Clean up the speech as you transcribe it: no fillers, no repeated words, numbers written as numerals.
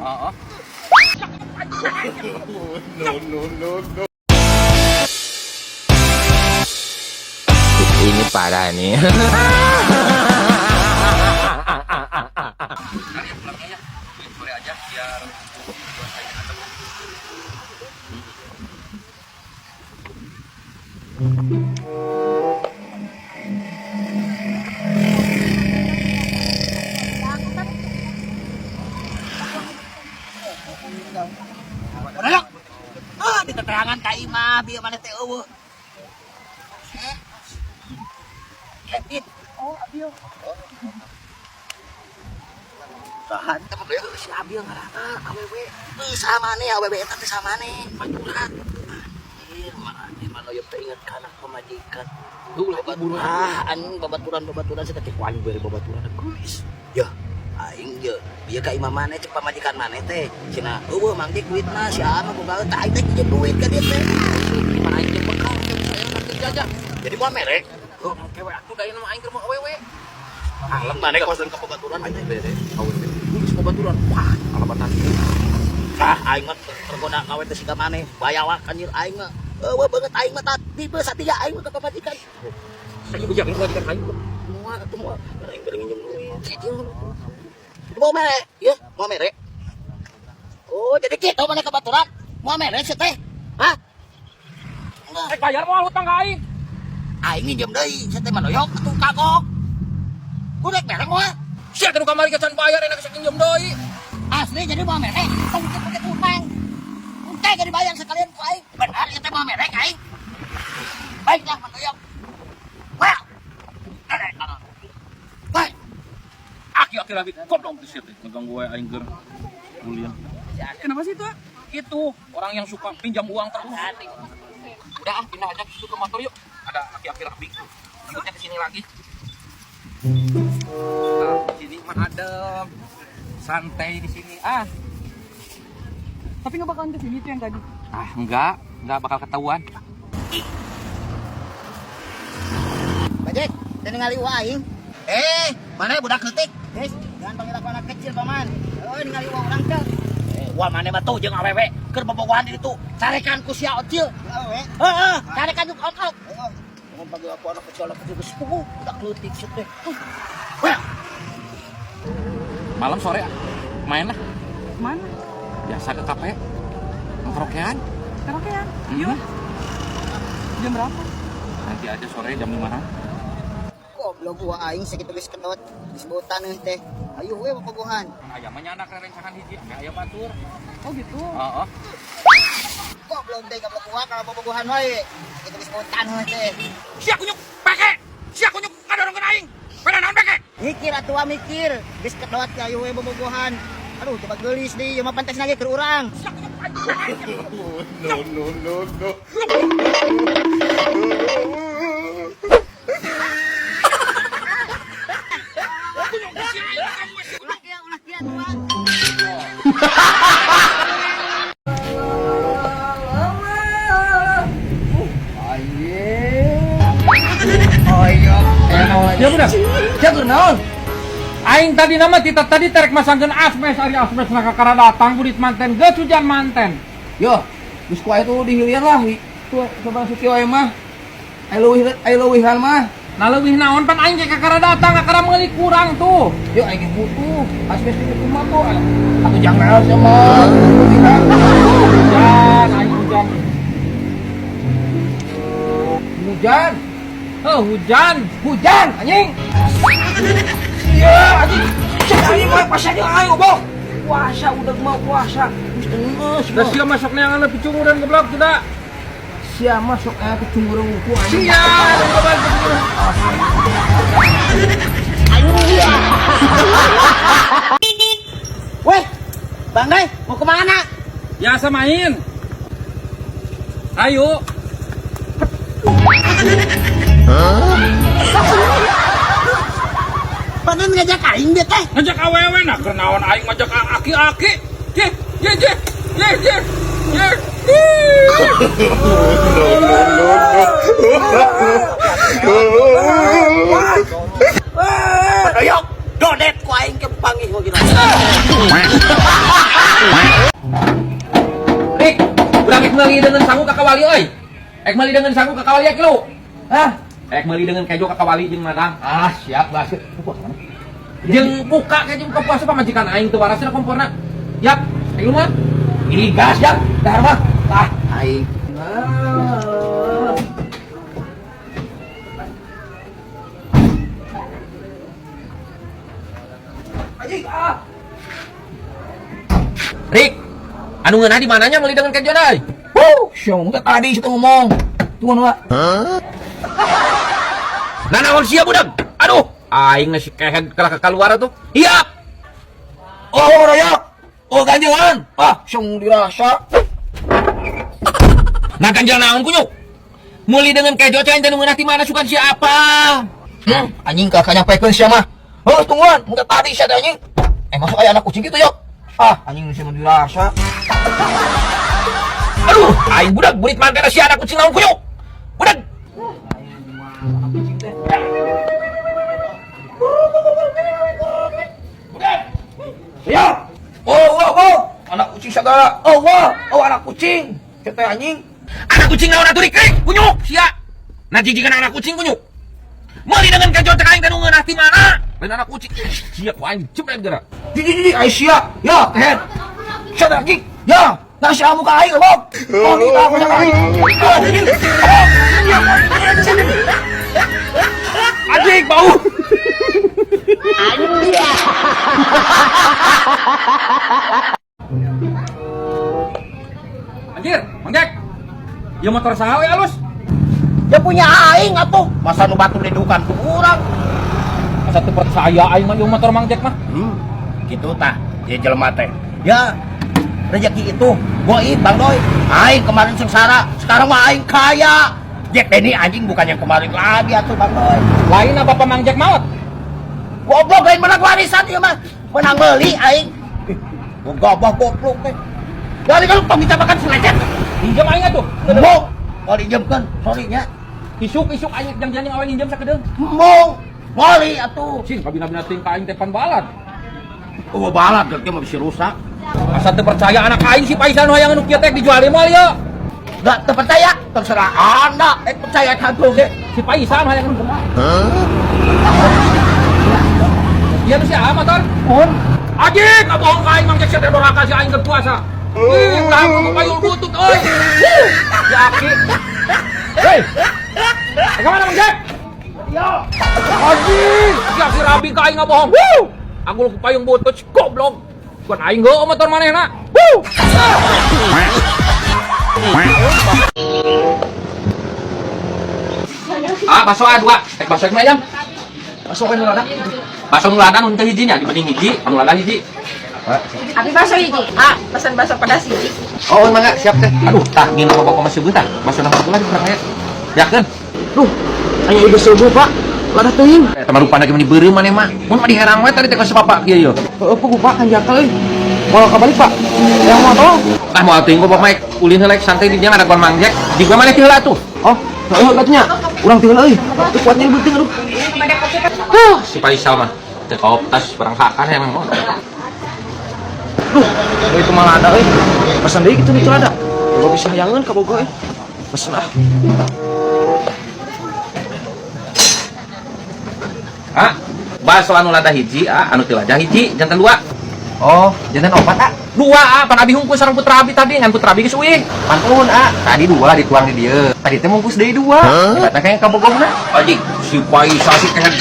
Heeh. No, no, no, no. Ini parah nih. Kali ya pulangnya ya. Sore aja biar cuacanya adem. Udah. Ah, diteteangan ka imah bieu maneh teh eueuh. Eh. Kevin. Oh, Abil. Tahan teh mah si Abil ngaranna awewe. Teu samane awewe eta teh samane baturan. Anjir, maneh mah noyop teh inget kana pamajikan. Duh, lagi buru. Ah, anjing babaturan-babaturan sih teh aing bere babaturan geulis. Yah, aing ye bieu ka imah maneh cek pamajikan maneh teh. Cenah, eueuh Mang Dik duitna si Ama boga teh aing teh nginjem duit ka dieu teh. Gimana aing jeung bekal jeung saya nanti jajah. Jadi moal mere. Oh, kewe atuh da ieu mah aing keur mau awewe. Alem maneh kos ka babaturan aing teh. Bere awewe. Geus babaturan. Wah, alabatan. Ah, aing mah tergoda ngawe teh siga maneh. Bayawak anjir aing mah. Eueuh beungeut aing mah tadi tipe satia aing mah ka pamajikan. Saya ujang majikan aing. Moal atuh moal. Aing bere nginjem duit. Mau mere, ya, mau mere. Oh, jadi kitu maneh ka baturan. Moal mere sia teh. Hah? Enggak. Rek bayar moal hutang ka aing. Aing nginjem deui, sia teh manoyok atuh kagok. Ku rek mere moal. Sia teh nu kamari ge can bayar enak geus nginjem deui. Asli jadi moal mere, tong pakai utang. Engke ge dibayar sekalian ku aing. Benar ieu teh moal mere aing. Baiklah manoyok. Well. Baik. Aki-aki lagi goblok di situ ngeganggu wae aing keur kuliah. Kenapa sih itu? Itu orang yang suka pinjam uang terus. Udah ah, pindah aja ke motor yuk. Ada aki-aki rabi. Ikutnya ke sini lagi. Nah, di sini mah adem. Santai di sini. Ah, Tapi nggak bakalan kesini tuh yang tadi. ah enggak bakal ketahuan. Bajek, teu ningali uwa aing. Eh, mana budak leutik? Guys, jangan panggil aku anak kecil, Paman. Oh, ningali uwa urang teh. Eh, uwa maneh mah tuh jeung awewe keur bobogohan di ditu. Carekan ku sia Ocil. Awewe. Heeh, carekan jeung ok-ok. Heeh. Jangan panggil aku anak kecil geus puguh, budak leutik sia teh. Wah, Malam sore main lah. Mana? Biasa ke kafe. Karaokean. Karaokean. Mhm. Yuk. Jam berapa? Nanti aja sore jam 5-an. Goblok gua aing sakitu geus kedot geus bau taneuh teh. Ayo we bobogohan. Aya mah nyandak rerencangan hiji, ame aya batur. Oh gitu. Heeh. Goblok teh goblok gua kalau bobogohan wae. Sakitu geus bau taneuh teh. Sia kunyuk pake. Sia kunyuk ngadorongkeun aing. Pada naon pake? Mikir atuh mikir, geus kedot ayo we bobogohan. Aduh, coba geulis deui, ieu mah pantes lagi keur urang. No, no, no, no. Ulah kieu, ulah kieu atuh. Ya budak. Sia keur naon? Aing tadi nama tita tadi terek masangkeun asbes ari asbes na kakara datang budit manten geus hujan manten. Yo, geus ku aya tuh dihilian lah. Tuh coba suki wae mah. Aya leuwihan mah. Nah leuwih naon pan aing ge kakara datang kakara meuli kurang tuh. Yo aing ge butuh. Asbes di kumaha tuh? Atuh jangan sia mah. Leuwihan. Hujan, aing hujan. Hujan. Oh, hujan. Hujan anjing. Iya anjing. Cek anjing mah pas aja aing obok. Puasa udah mau puasa. Geus geus. Da sia masuk neangan lebih cunguran goblok tidak. Sia masuk aya kecungurung ku anjing. Sia, goblok cunguran. Weh, Bang Day, mau kemana? Biasa main. Ayo. Padahal ngajak aing dia teh. Ngajak awewe nah keur naon aing ngajak aki-aki. Jeh, jeh, jeh. Jeh, jeh. Jeh. No, no, no, no. Doyok, dodet ku aing ke panggih gila. meuli deungeun sangu ka kawali euy. Ek meuli deungeun sangu ka kawali kilu. Hah? Ek meuli deungeun kejo ka kawali jeung madang. Ah, siap lah, siap. Puas mana? Jeung buka kejo buka puasa pamajikan aing teu waras komporna. Yap, ayo mah. Ini gas ya, dahar mah. Ah, Aing. Anjing, ah. Rik, anu ngeunah di mananya meuli deungeun kejo euy? Wuh, sia ngomong teh tadi situ ngomong. Tunggu Wak. Nah naon sia budak? Aduh, aing si kehed kalah ka kaluar atuh. Iya. Oh, raya. Oh, ganjelan. Ah, sia ngomong dirasa. Nah ganjel naon kunyuk? Meuli deungeun kejo cai teh nu ngeunah di mana sukan sia apa? Anjing kakak nyampekeun sia mah. Oh, tungguan, mun tadi sia teh anjing. Masuk aya anak kucing gitu yok. Ah, anjing sia mah dirasa. Aduh, aing budak burit mangkana sia anak kucing naon kunyuk? Budak. Ya. Oh, oh, oh. Anak kucing segala. Oh, wah. Oh, anak kucing. Sia teh anjing. Anak kucing naon atuh Rik? Kunyuk sia. Nah jijikan anak kucing kunyuk. Meuli deungeun kejo cek aing teh nu ngeunah di mana? Lain anak kucing. Sia ku aing jebret geura. Di di di ai sia. Ya, kehed. Sia teh anjing. Ya, nah sia muka aing goblok. Oh, kita aku sia aing. Ah, di di. Oh, ya. Anjing bau. Anjir, Mang Jack. Ieu motor saha we alus? Ya punya aing atuh. Masa nu batur didukan ku urang. Asa teu percaya aing mah ieu motor Mang Jack mah. Gitu tah, ya jelema teh. Ya, rezeki itu goib Bang Doi. Aing kemarin sengsara, sekarang mah aing kaya. Jack Denny anjing bukan yang kemarin lagi atuh Bang Doi. Lain apa Mang Jack maot? Goblok lain menang warisan ieu mah. Menang beli aing. Ih, gobah goblok teh. Dari kalau tong minta makan selecet. Pinjam aing atuh. Embung. Mau dijemkeun, sorry nya. Isuk-isuk aing janjian jeung awe nginjem sakedeung. Embung. Moli atuh. Cing kabina-bina ting ka aing teh pan balad. Oh, balad ge mah bisa rusak. Asa teu percaya anak aing si Paisal nu hayang nu kieu teh dijual deui moal ieu. Gak terpercaya, terserah anda. Percaya kagak ge. Si Paisal nu hayang nu kumaha? Iya tuh si A motor. Mohon. Anjing, ngabohong ka aing Mang Jack sia teh doraka si aing keur puasa. Ih, ulah ku payul butut euy. Ya aki. Hei. Ka mana Mang Jack? Ya. Anjing, si aki rabi ka aing ngabohong. Wuh. Aku lu payung butut si goblok. Bukan aing heueuh motor manehna. Wuh. Ah, bakso A dua. Ek bakso mah jam. Masuk kan lada. Bakso nu lada nu teu hijinya dibanding hiji, anu lada hiji. Abi bakso hiji. Ah, pesan bakso pedas hiji. Oh, mangga siap teh. Aduh, tah ngin apa bapak masih tah. Bakso nama lagi kurang aya. Yakeun. Duh, aya ieu seueuh, Pak. Lada teuing. Eta mah rupana ge meni beureum maneh mah. Mun mah diherang we tadi teh ka si bapak kieu yeuh. Heueuh, puguh, Pak, hanjakal euy. Moal kabalik, Pak. Yang motor. Tah moal teuing kok bapak ulin heula santai di dieu ngadagoan Mang Jack. Di gua maneh ti heula tuh. Oh, heueuh katanya. Urang ti heula euy. Teu kuatnya beuteung aduh. Tuh, si Faisal mah teu kaoptas barang hakan emang mah. Duh, itu malah ada euy. Pesan deui kitu nu lada. Gua bisa hayangeun ka Bogor euy. Pesen ah. Ah, bakso anu lada hiji, ah, anu teu lada hiji, jantan dua. Oh, jantan opat ah. Dua, ah, pan abi hungkul sareng putra abi tadi, ngan putra abi geus uih. Pantun ah, tadi dua dituang di dieu. Tadi teh mungkus deui dua. Hebatna kayak ka Bogorna. Anjing, si Faisal si kehed.